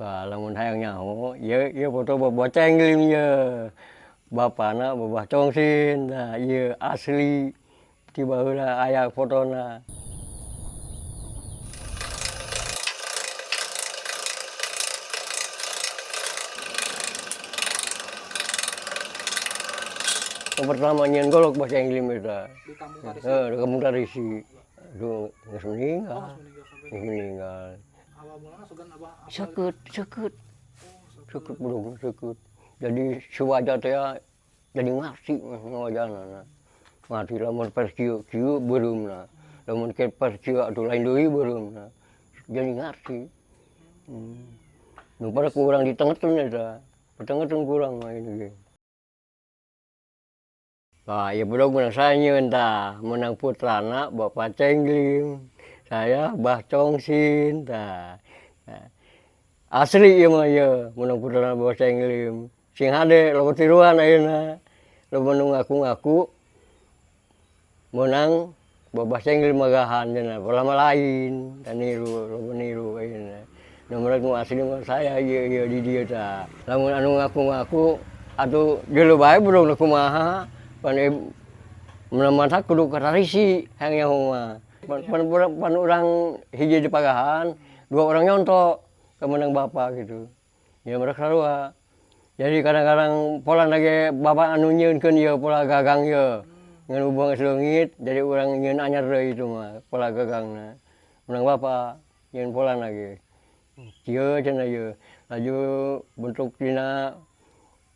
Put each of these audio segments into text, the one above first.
Wah, lamun hayang nyaho, ieu ieu foto Babah Cenglim ieu. Bapana Babah Congsin, tah ieu asli ti baheula aya fotona. Nu pertama nyieun golok Bah Cenglim eta. Di kampung Tarisi. Heuh, di kampung Tarisi. Aduh, geus meninggal. Oh, geus meninggal kabeh. Geus meninggal. Awal mulana sugan Abah apal? Seukeut, seukeut. Oh, seukeut. Seukeut bedog seukeut. Jadi si wajah teh jadi ngarti ngawajahna. Ngarti lamun pas kieu kieu beureumna. Lamun ke pas kieu atuh lain deui beureumna. Jadi ngarti. Nu pada ku urang ditengetkeun eta. Ditengetkeun ku urang mah ieu ge. Tah ieu bedog meunang saya nyieun tah, meunang putrana Bapak Cenglim, saya Bah Congsin tah. Asli ieu mah ieu meunang putrana Bapak Cenglim. Sing hade loba tiruan ayeuna. Loba nu ngaku-ngaku meunang Babah Cenglim magahan cenah, padahal mah lain, da niru, loba niru ayeuna. Nu merek nu asli mah saya ieu ieu di dieu tah. Lamun anu ngaku-ngaku atuh geuleuh bae bedogna kumaha. Pan matak kudu ka Tarisi hayang nyaho mah. Pan urang hiji di pagahan, dua orang nyonto ka meunang bapa gitu. Ya merek sarua. Jadi kadang-kadang pola ge bapak anu nyieunkeun ieu pola gagang ieu. Ngan hubung geus leungit, jadi urang nyieun anyar deui itu mah pola gagangna. Meunang bapa nyieun polana ge. Kieu cenah ieu, laju bentuk dina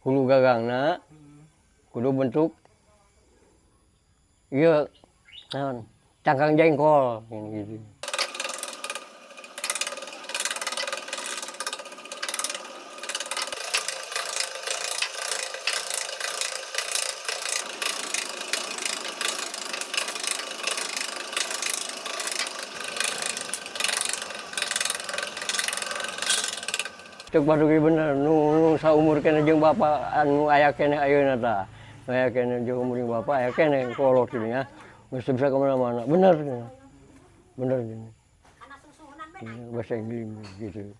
hulu gagangna kudu bentuk ieu naon cangkang jengkol gitu. Cek batur ge bener nu saumur keneh jeung bapa anu aya keneh ayeuna tah. Nu aya keneh jeung umur jeung bapa aya keneh kolot kitu nya. Geus teu bisa ka mana-mana, bener cenah. Bener cenah. Bahasa Inggris gitu.